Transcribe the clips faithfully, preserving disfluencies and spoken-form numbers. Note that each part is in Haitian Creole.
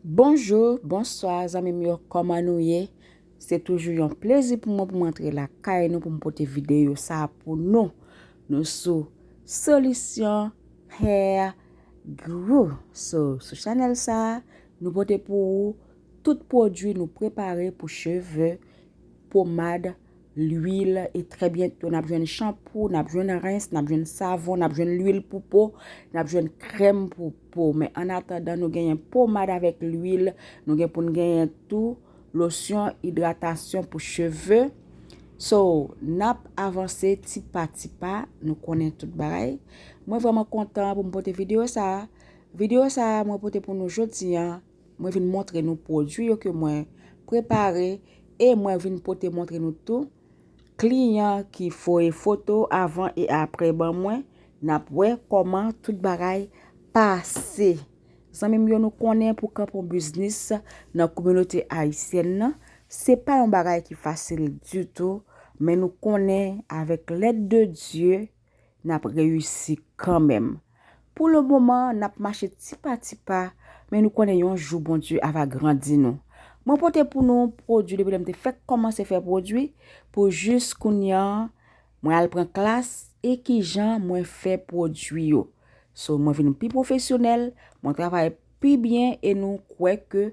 Bonjou, bonswa, zanmi m yo, kòman nou ye? Se toujou yon plezi pou mwen pou m antre lakay nou pou m pote videyo sa a pou nou. Nou sou Solution Hair Guru. So, sou chanèl sa a, nou pote pou ou tout pwodui nou prepare pou cheve, pomad, lwil, e trè byento n ap jwenn chanpou, n ap jwenn rens, n ap jwenn savon, n ap jwenn lwil pou po, n ap jwenn krèm pou po. Men annatandan, nou genyen pomad avèk lwil, nou gen pou n genyen tou losyon idratasyon pou cheve. So, n ap avanse ti pa ti pa, nou konnen tout bagay. Mwen vrèman kontan pou m pote videyo sa a. Videyo sa a mwen pote pou nou jodi a, mwen vin montre nou pwodui yo ke mwen prepare e mwen vin pote montre nou tou kliyan ki voye foto avan e apre ban mwen, n ap wè kòman tout bagay pase. Zanmi m yo, nou konnen pou kanpe yon biznis nan kominote ayisyèn nan, se pa yon bagay ki fasil ditou, men nou konnen avèk lèd de Dye, n ap reyisi kanmenm. Pou le moman, n ap mache ti pa ti pa, men nou konnen yon jou Bondye ava grandi nou. Mwen pote pou nou pwodui depi lè m te fèk kòmanse fè pwodui, pou jis kounye a, mwen al pran klas e kijan mwen fè pwodui yo. So, mwen vin pi pwofesyonèl, mwen travay pi byen e nou kwè ke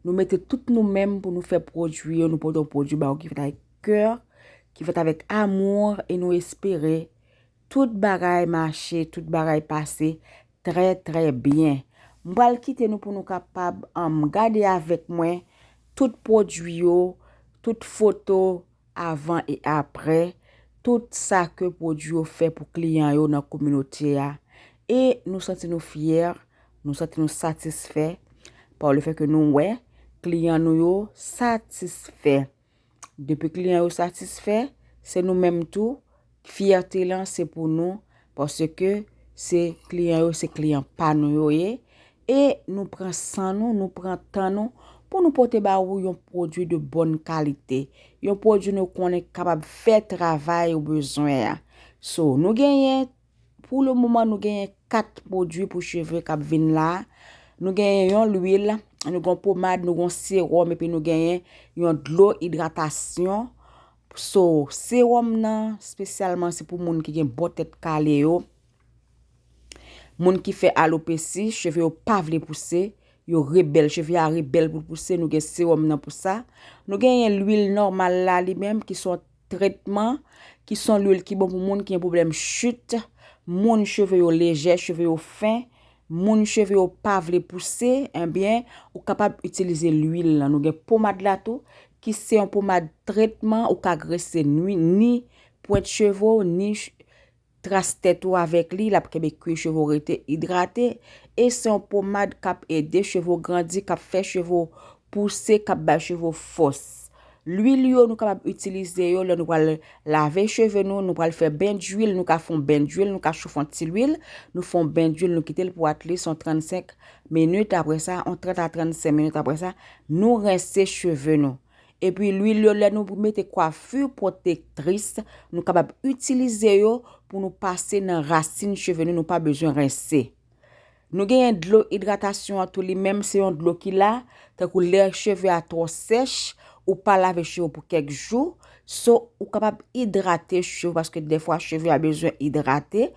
nou mete tout nou menm pou nou fè pwodui yo, nou pote yon pwodui ba ou ki fèt avèk kè, ki fèt avèk amou e nou espere tout bagay mache, tout bagay pase trè, trè byen. M pral kite nou pou nou kapab, um, gade avèk mwen tout pwodui yo, tout foto avan e apre, tout sa ke pwodui yo fè pou kliyan yo nan kominote a. E nou santi nou fyè, nou santi nou satisfè, pa le fè ke nou wè kliyan nou yo satisfè. Depi kliyan yo satisfè, se nou menm tou, fyète lan se pou nou, paske se kliyan yo, se kliyan pa nou yo ye, e nou pran san nou, nou pran tan nou, pou nou pote ba ou yon pwodui de bòn kalite, yon pwodui nou konnen ki kapab fè travay ou bezwen an. So, nou genyen, pou le moman, nou genyen kat pwodui pou cheve k ap vin la. Nou genyen yon lwil, nou gen yon pomad, nou gen yon sewòm, epi nou genyen yon dlo idratasyon. So, sewòm nan, espesyalman, se pou moun ki gen bò tèt kale yo, moun ki fè alopesi, cheve yo pa vle pouse, yo rebèl, cheve a rebèl pou l pouse, nou gen sewòm nan pou sa. Nou genyen lwil nòmal la, li menm, ki se yon tretman, ki se yon lwil ki bon pou moun ki gen pwoblèm chit, moun cheve yo lejè, cheve yo fen, moun cheve yo pa vle pouse, enbyen, ou kapab itilize lwil lan. Nou gen pomad la tou, ki se yon pomad tretman, ou ka grese ni, ni pwent cheve w, ni ch-, tras tèt ou avèk li, l ap kenbe kwi cheve w rete idrate, e se yon pomad k ap ede cheve w grandi, k ap fè cheve w pouse, k ap bay cheve w fòs. Lwil yo, nou kapab itilize yo lè nou pral lave cheve nou, nou pral fè ben dwil, nou ka fè yon ben dwil, nou ka chofe yon ti lwil, nou fè yon ben dwil, nou kite l pou at least yon trannsenk minit, apre sa, yon trant a trannsenk minit, apre sa, nou rense cheve nou. Epi lwil yo, lè nou mete kwafi pwotektris, nou kapab itilize yo pou nou pase nan rasin cheve nou, nou pa bezwen rense. Nou genyen dlo idratasyon an tou, li menm se yon dlo ki la, tankou lè cheve a twò sèch, ou pa lave cheve w pou kèk jou, so ou kapab idrate cheve w, paske dèfwa cheve a bezwen idrate,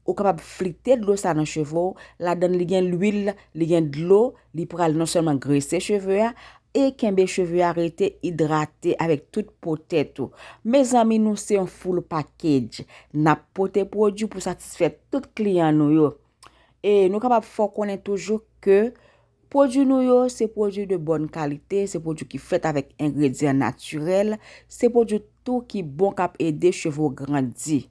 ou kapab flite dlo sa nan cheve w, ladan l li gen lwil, li gen dlo, li pral non sèlman grese cheve a, e kenbe cheve a rete idrate avèk tout po tèt ou. Mezanmi, nou se yon full package. N ap pote pwodui pou satisfè tout kliyan nou yo. E nou kapab fè w konnen toujou ke pwodui nou yo se pwodui de bòn kalite, se pwodui ki fèt avèk engredyan natirèl, se pwodui tou ki bon k ap ede cheve w grandi.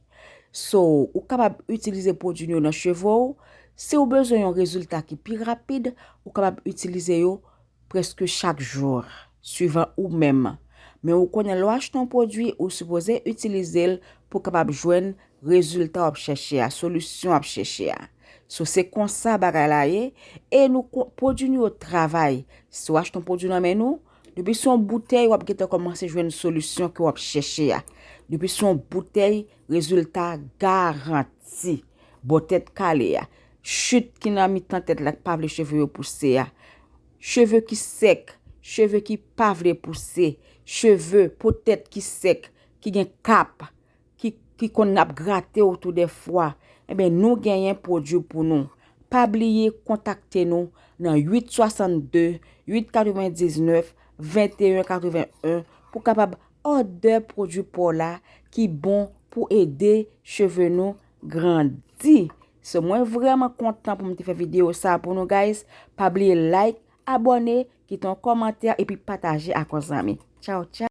So, ou kapab itilize pwodui nou yo nan cheve w. Si w bezwen yon rezilta ki pi rapid, ou kapab itilize yo prèske chak jou, swivan ou menm. Men ou konnen lè w achte yon pwodui, ou sipoze itilize l pou w kapab jwenn rezilta w ap chèche a, solisyon w ap chèche a. So, se konsa bagay la ye, e nou ko-, pwodui nou yo travay. Si w achte yon pwodui nan men nou, depi se yon boutèy, w ap gentan kòmanse jwenn solisyon ke w ap chèche a. Depi se yon boutèy, rezilta garanti. Bò tèt kale a, chit ki nan mitan tèt la, k pa vle cheve yo pouse a, Cheve ki sèk, cheve ki pa vle pouse, cheve po tèt ki sèk, ki gen kap, ki, ki konn ap grate otou dèfwa, ebyen, nou genyen pwodui pou nou. Pa bliye kontakte nou nan uit swasannde, uit katrevendiznèf, venteyen katreven en pou kapab òdè pwodui pa w la ki bon pou ede cheve nou grandi. So, mwen vrèman kontan pou m te fè videyo sa pou nou, guys. Pa bliye like, abòne, kite yon kòmantè epi pataje ak yon zanmi. Tchaw, tchaw.